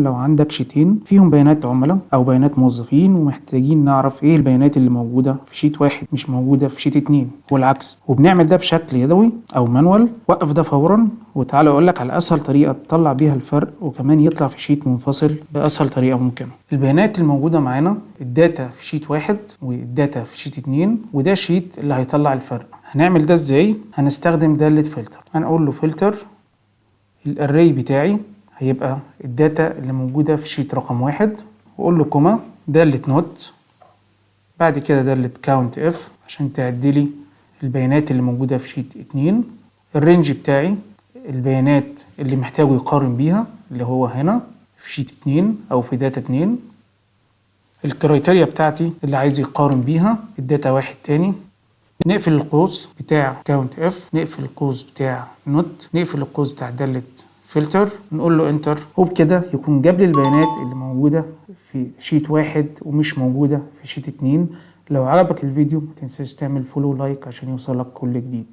لو عندك شيتين فيهم بيانات عملاء او بيانات موظفين ومحتاجين نعرف ايه البيانات اللي موجودة في sheet واحد مش موجودة في sheet اتنين والعكس، وبنعمل ده بشكل يدوي او manual، وقف ده فورا وتعالى اقول لك على اسهل طريقة تطلع بيها الفرق وكمان يطلع في sheet منفصل باسهل طريقة ممكنة. البيانات الموجودة معانا ال data في sheet واحد وال data في sheet اتنين، وده sheet اللي هيطلع الفرق. هنعمل ده ازاي؟ هنستخدم دالة فلتر. هنقول له filter، ال array بتاعي هيبقى ال data اللي موجودة في sheet رقم واحد، واقول له comma دالة not، بعد كده دالة count if عشان تعدلي البيانات اللي موجودة في sheet اتنين. ال range بتاعي البيانات اللي محتاجه يقارن بيها اللي هو هنا في sheet اتنين او في data اتنين. ال criteria بتاعتي اللي عايز يقارن بيها ال data واحد تاني. نقفل القوس بتاع count if، نقفل القوس بتاع not، نقفل القوس بتاع دالة فلتر، نقول له enter، وبكده يكون جاب لي البيانات اللي موجودة في sheet واحد ومش موجودة في sheet اتنين. لو عجبك الفيديو متنساش تعمل follow like عشان يوصلك كل جديد.